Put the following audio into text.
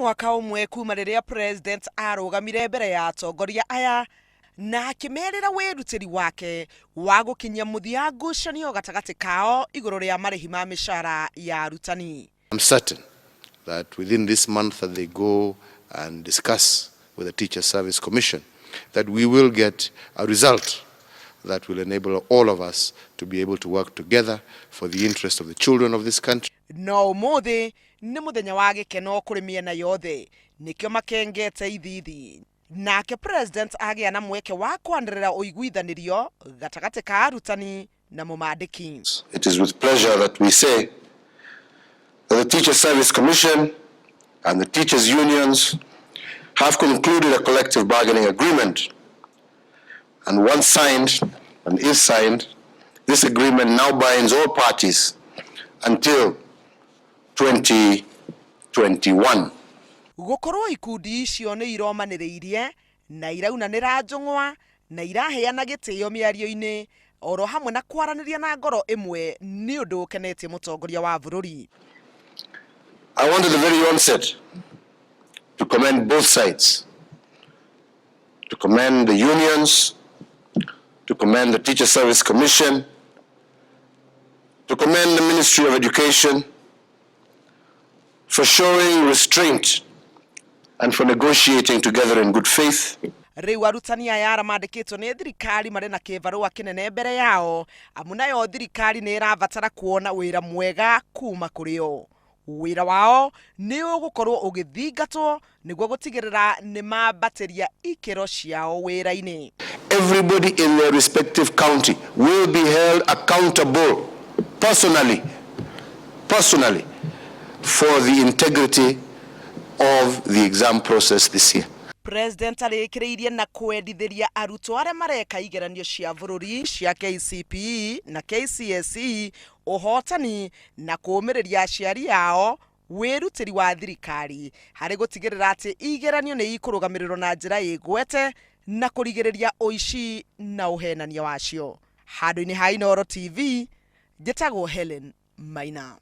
Mwaka ũmwe kuma rĩrĩa president arũgamire mbere ya atongoria aya na akĩmerĩra wĩrutĩri wake wa gũkinyia mũthia ngucanio gatagatĩ kao igũrũ rĩa marĩhi ma mĩcara ya arutani. I'm certain that within this month that they go and discuss with the Teacher Service Commission, that we will get a result that will enable all of us to be able to work together for the interest of the children of this country. No ũmũthĩ nĩ mũthenya wa gĩkeno kũrĩ mĩena yothe, nĩkĩo makengete ithithi. Nake president agĩa na mweke wa kwanĩrĩra ũiguithanĩrio gatagatĩ ka arutani na mũmandĩki. It is with pleasure that we say that the Teacher Service Commission and the teachers' unions have concluded a collective bargaining agreement. And once signed, and is signed, this agreement now binds all parties until 2021. Gũkorwo ikundi icio nĩ iromanĩrĩirie na iraunanĩra njũng'wa na iraheana gĩtĩo mĩario-inĩ oro hamwe na kwaranĩria na ngoro ĩmwe nĩ ũndũ ũkenetie mũtongoria wa bũrũri. I want at the very onset to commend both sides, to commend the unions, to commend the Teacher Service Commission, to commend the Ministry of Education for showing restraint and for negotiating together in good faith. Rĩu arutani aya arĩa mandĩkĩtwo nĩ thirikari marĩ na kĩbarũa kĩnene mbere yao, amu nayo thirikari nĩ ĩrabatara kuona wĩra mwega kuma kũrĩ o. Wĩra wao nĩ ũgũkorwo ũgĩthingatwo nĩguo gũtigĩrĩra nĩ mambatĩria ikĩro ciao wĩra-inĩ. Everybody in their respective county will be held accountable personally, personally, for the integrity of the exam process this year. President arĩkĩrĩirie na kwendithĩria arutwo arĩa mareka igeranio cia bũrũri cia KCPE na KCSE ũhotani na kũũmĩrĩria aciari ao wĩrutĩri wa thirikari harĩ gũtigĩrĩra atĩ igeranio nĩ ikũrũgamĩrĩrwo na njĩra ĩgwete na kũrigĩrĩria ũici na ũhenania wacio. Handũ-inĩ ha Inooro TV, njĩtagwo Helen Maina.